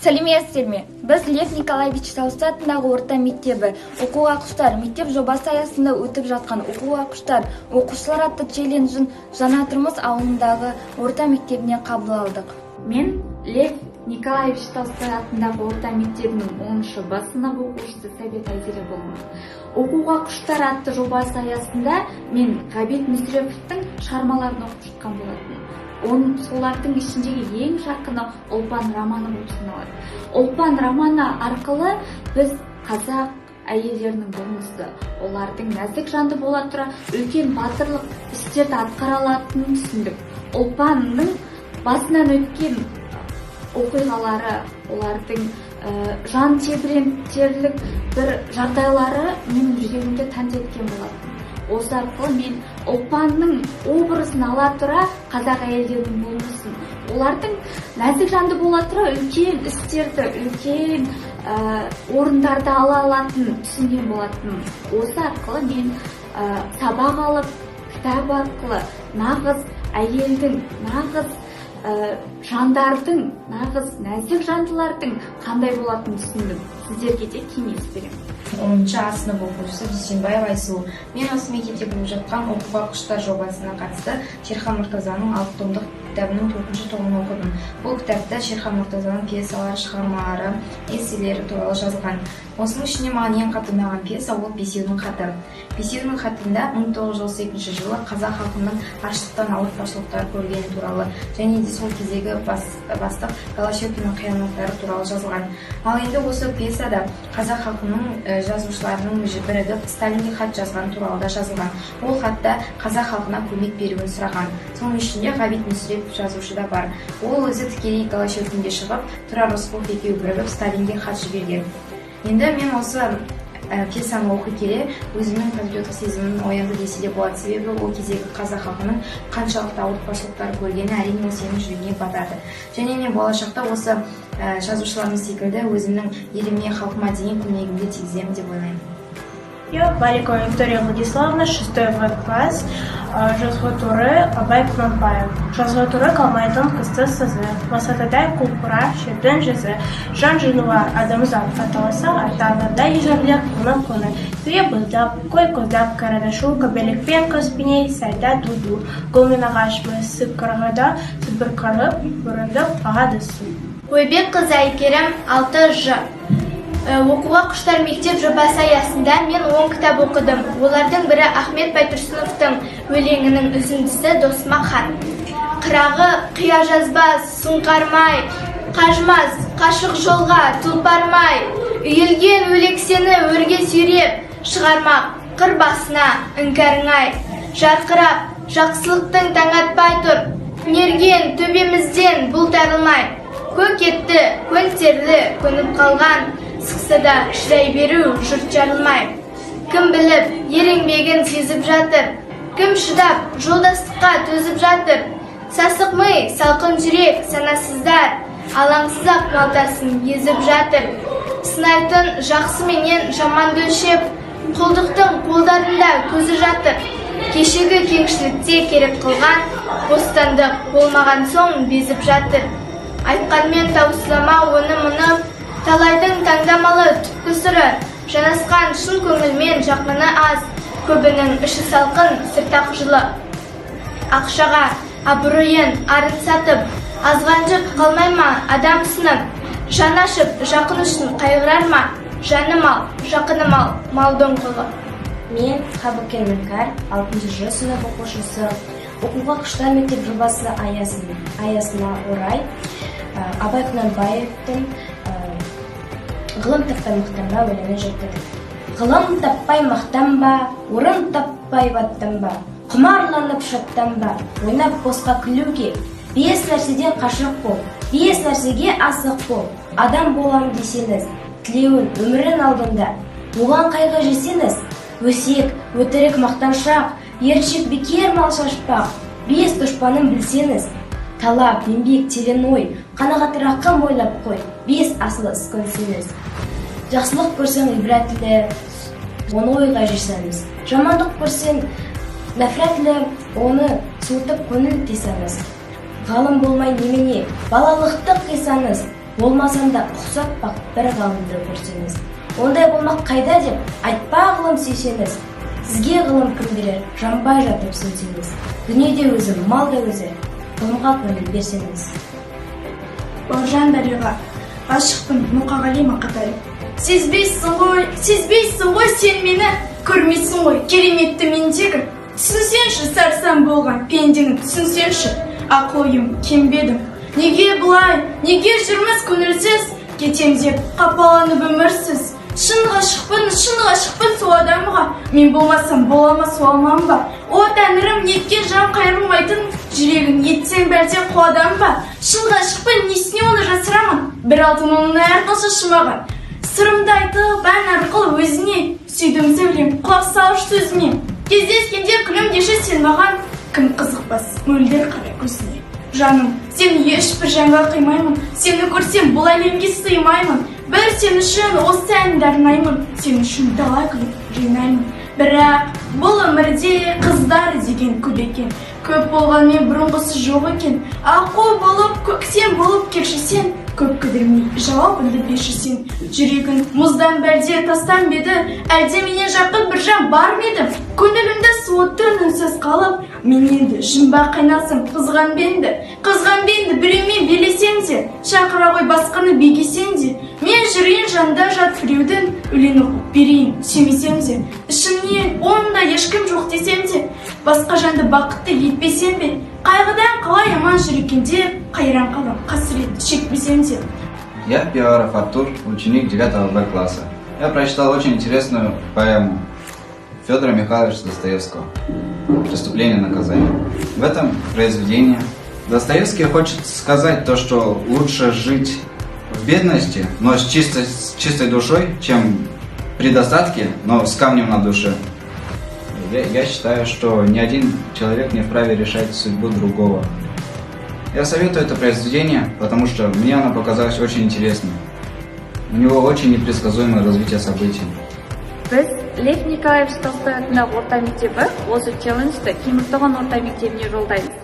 Сәлеметсіздер ме? Біз Лев Николаевич Толстой атындағы орта мектебі «Оқуға құштар мектеп» жобасы аясында өтіп жатқан «Оқуға құштар оқушылар» атты челленджін Жаңатұрмыс ауылындағы орта мектебінен қабыл алдық. Мен Лев Николаевич Толстой атындағы орта мектебінің 10 Б сынып оқушысы Сәбет Айзере боламын. «Оқуға құштар» атты жобасы аясында мен Ғабит Мүсіреповтің шығармаларын оқып шыққан болатынмын. Оның, солардың ішіндегі ең жақыны «Ұлпан» романы болып саналады. «Ұлпан» романы арқылы біз қазақ әйелдерінің болмысы, олардың нәзік жанды бола тұра үлкен батырлық істерді атқара алатынын түсіндік. Ұлпанның басынан өткен оқиғалары, олардың жан тебірентерлік бір жағдайлары менің жүрегімді тәнті еткен болатын. Осы арқылы мен Ұлпанның образын ала тұра қазақ әйелдерінің болмысын, олардың нәзік жанды бола тұра үлкен істерді, үлкен орындарды ала алатынын түсінген болатынмын. Осы арқылы мен сабақ алып, кітап арқылы нағыз әйелдің, нағыз жандардың, нағыз нәзік жандылардың қандай болатынын түсіндім. Сіздерге де кеңес беремін. 10 А сынып оқушысы Дүйсенбаева Айсұлу. Мен осы мектепте болып жатқан «Оқуға құштар» жобасына қатысты Шерхан Мұртазаның алты томдық кітабының төртінші томын оқыдым. Бұл кітапта Шерхан Мұртазаның пьесалары, шығармалары, эсселері туралы жазылған. Осының ішінде маған ең қатты ұнаған пьеса ол «Бесеудің хаты». «Бесеудің хатында» 1932 жылы қазақ халқының аштықтан ауыртпашылықтар көргені туралы және де сол кездегі бастық Голощекиннің қиянаттары туралы жазылған. Ал енді осы пьесада қазақ халқының жазушыларының бірігіп Сталинге хат жазғаны туралы да жазылған. Ол хатта қазақ халқына көмек беруін сұраған. Соның ішінде Ғабит Мүсірепов жазушы да бар. Ол өзі тікелей Голощекинге шығып, Тұрар Рысқұлов екеуі бірігіп Сталинге хат жіберген. Енді мен осы пьесаны оқи келе өзімнің патриоттық сезімім оянды десе де болады, себебі ол кездегі қазақ халқының қаншалықты ауыртпашылықтар көргені, әрине, ол сенің жүрегіңе батады. Және мен болашақта осы жазушыларымыз секілді өзімнің еліме, халқыма деген көмегімді тигіземін деп ойлаймын. Я Валикова Виктория Владиславовна, 6 В класс, Жазғытұры, Абай Құнанбаев. Жазғытұры қалмайтын қысты сызы, Масатадай құлпыра шердің жүзі. Жан жануар адамзат аталаса, ата-анадай ежерлік мұны көні. Түйе бұздап, қой қоздап, қарадашу, көбелекпен қоспеней сайда ду-ду. Гүл мен ағаш сып қарғада, сыбыр қырып, бұрындып ағады су. Ойбек қызы Әйгерім, 6 Ж. «Оқуға құштар мектеп» жобасы аясында мен 10 кітап оқыдым. Олардың бірі Ахмет Байтұрсыновтың өлеңінің үзіндісі «Досыма хат». Қырағы қия жазбас, сұңқармай, қажымас, қашық жолға тұлпармай, үйілген өлексені өрге сүйреп, шығармақ қыр басына іңкәрің-ай. Жарқырап, жақсылықтың таң атпай тұр, түнерген төбемізден бұлт арылмай, көк етті, көн терлі, көніп қалған, сықса да шыдай беру жұрт жарылмай. Кім біліп, ер еңбегін сезіп жатыр, кім шыдап, жолдастыққа төзіп жатыр? Сасық ми, салқын жүрек, санасыздар, алаңсыз ақ малтасын езіп жатыр. Сынайтын жақсы менен жаманды өлшеп, құлдықтың қолдарында көзі жатыр. Кешегі кеңшілікте керек қылған, бостандық болмаған соң безіп жатыр. Айтқанмен таусылама оны мұны, талайдың таңдамалы түпкі сыры, жанасқан шын көңілмен жақыны аз, көбінің іші салқын, сырты ақ жылы. Ақшаға абыройын, арын сатып, азған жұрт қалмай ма адам сынып? Жан ашып, жақын үшін қайғырар ма? Жаным ал, жақыным ал, малдың құлы. Мен Қабыкен Іңкәр, 6 Ж сынып оқушысы. «Оқуға құштар мектеп» жобасы аясына орай Абай Құнанбаевтың «Ғылым таппай мақтанба» өлеңін жаттадым. Ғылым таппай мақтанба, орын таппай баттанба, құмарланып шаттанба, ойнап босқа күлуге. Бес нәрседен қашық бол, бес нәрсеге асық бол. Адам болам десеңіз, тілеуін өмірің алдында. Оған қайғы жесеңіз, өсек, өтірік, мақтаншақ, еріншек, бекер мал шашпақ. Бес дұшпанын білсеңіз, талап, еңбек, терең ой, қанағат, рақым ойлап қой. Бес асыл іс көнсеңіз, жақсылық көрсең ғибратлі, оны ойға жисаңыз, жамандық көрсең нәфрәтлі, оны суытып көңіл тыйсаңыз, ғалым болмай немене, балалықты қисаңыз. Болмасам да ұқсап бақ бір ғалымды көрсеңіз. Ондай болмақ қайда деп айтпа, ғылым сүйсеңіз. Сізге ғылым кім берер, жанбай жатып сөнсеңіз? Дүние де өзі, мал да өзі, ғылымға көңіл берсеңіз. Бауыржан Дариға. «Ғашықпын», Мұқағали Мақатаев. Сезбейсің ғой, сезбейсің ғой сен мені, көрмейсің ғой кереметті мендегі. Түсінсеңші сарсаң болған пендені, түсінсеңші, ақыл ойым кембедім. Неге бұлай, неге жүрміз көңілсіз, кетем деп қапаланып өмірсіз? Шын ғашықпын, шын ғашықпын сол адамға. Мен болмасам, бола ма сол аман ба? О тәңірім, неткен жан қайырылмайтын? Жүрегін етсең бәлде құладан ба? Шын ғашықпын, несіне оны жасырамын? Бір алтын оның әр қылшы шымаған. Сырымды айтып ән арқылы өзіне, сүйдім сөйлем, құлақ салшы сөзіме. Кездескенде күлімдеші сен маған. Кім қызықпас мөлдір қара көзіне? Жаным, сені ешбір жанға қимаймын. Сені көрсем, бұл әлемге сыймаймын. Бір сен үшін осы әнді арнаймын, сен үшін дала гүлін жинаймын. Бірақ бұл өмірде қыздар деген көп екен. Көп болғанмен, бұрынғысы жоқ екен. Аққу болып, көктем болып келші сен. Көп кідірмей жауабыңды берші сен. Жүрегің мұздан ба, әлде тастан ба еді? Әлде менен жақын бір жан бар ма еді? Көңілімді суыттың үнсіз қалып. Мен енді жұмбақ айналсам, қызғанба енді, қызғанба енді. Біреумен билесең де, шақыра ғой басқаны биге сен де. Мен жүрген жанда жат біреудің. Өлең оқып берейін сүймесем де. Ішімнен онда ешкім жоқ десем де, басқа жанды бақытты етпесем бе? Қайғыдан қалай аман жүр екен деп, қайран қалам қасірет шекпесем де. Я Пивоваров Артур, ученик 9 Б класса. Я прочитал очень интересную поэму Федора Михайловича Достоевского «Преступление и наказание». В этом произведении Достоевский хочет сказать то, что лучше жить в бедности, но с чистой душой, чем при достатке, но с камнем на душе. Я считаю, что ни один человек не вправе решать судьбу другого. Я советую это произведение, потому что мне оно показалось очень интересным. У него очень непредсказуемое развитие событий. Біз, Лев Николаевич Толстой атындағы орта мектебі, осы челленджді Теміртоған орта мектебіне жолдаймыз.